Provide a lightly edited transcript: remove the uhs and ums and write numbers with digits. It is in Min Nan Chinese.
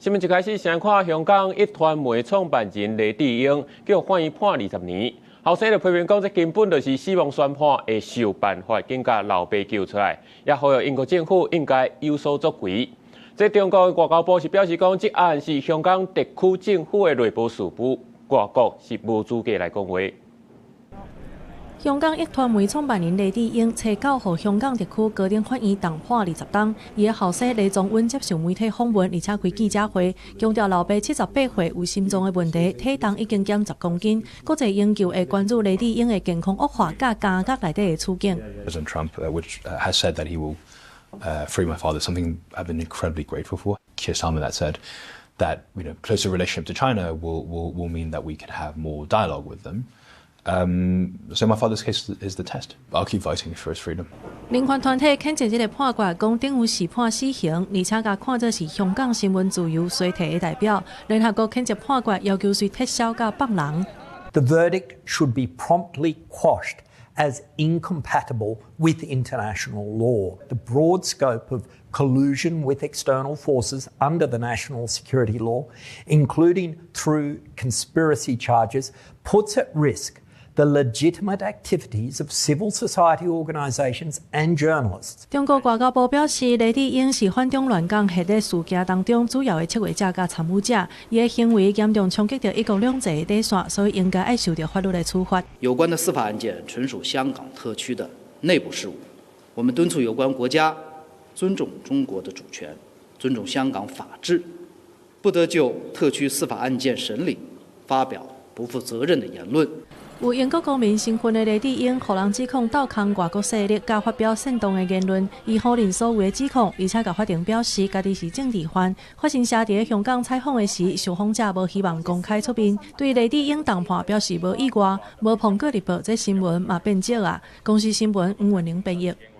新聞一開始先看香港壹傳媒創辦人黎智英，予法院判20年。後生就批評講，這根本就是死亡宣判，會想辦法緊共老爸救出來，也呼籲英國政府應該有所作為。這中國外交部是表示講，這案是香港特區政府的內部事務，外國是無資格來講話。香港壹傳媒創辦人黎智英，初九予香港特區高等法院重判20冬。伊的後生黎宗恩接受媒體訪問，而且開記者會，強調老爸78歲有心臟的問題，體重已經減10公斤。國際仍舊會關注黎智英的健康惡化，佮監獄內底的處境。 President Trump, which has said that he will free my father, something I've been incredibly grateful for. Keir Starmer that said that closer relationship to China will mean that we can have more dialogue with them. So my father's case is the test. I'll keep fighting for his freedom. 人權團體譴責這个判決，講等於是判死刑，而且共看做是香港新聞自由衰退的代表。聯合國譴責判決，要求予撤銷佮放人。 The verdict should be promptly quashed as incompatible with international law. The broad scope of collusion with external forces under the national security law, including through conspiracy charges, puts at risk the legitimate activities of civil society organisations and journalists. 中國外交部表示，黎智英是反中亂港系列事件當中主要的策劃者佮參與者，伊的行為嚴重衝擊著一國兩制的底線，所以應該愛受著法律的處罰。有關的司法案件純屬香港特區的內部事務，我們敦促有關國家尊重中國的主權，尊重香港法治，不得就特區司法案件審理發表不負責任的言論。有英國公民身份的黎智英，予人指控鬥空外國勢力，佮發表煽動的言論，伊否認所有的指控，而且共法庭表示家己是政治犯。法新社佇香港採訪的時，受訪者無希望公開出面，對黎智英重判表示無意外。無蘋果日報這新聞嘛變少啊。公視新聞吳文玲編譯。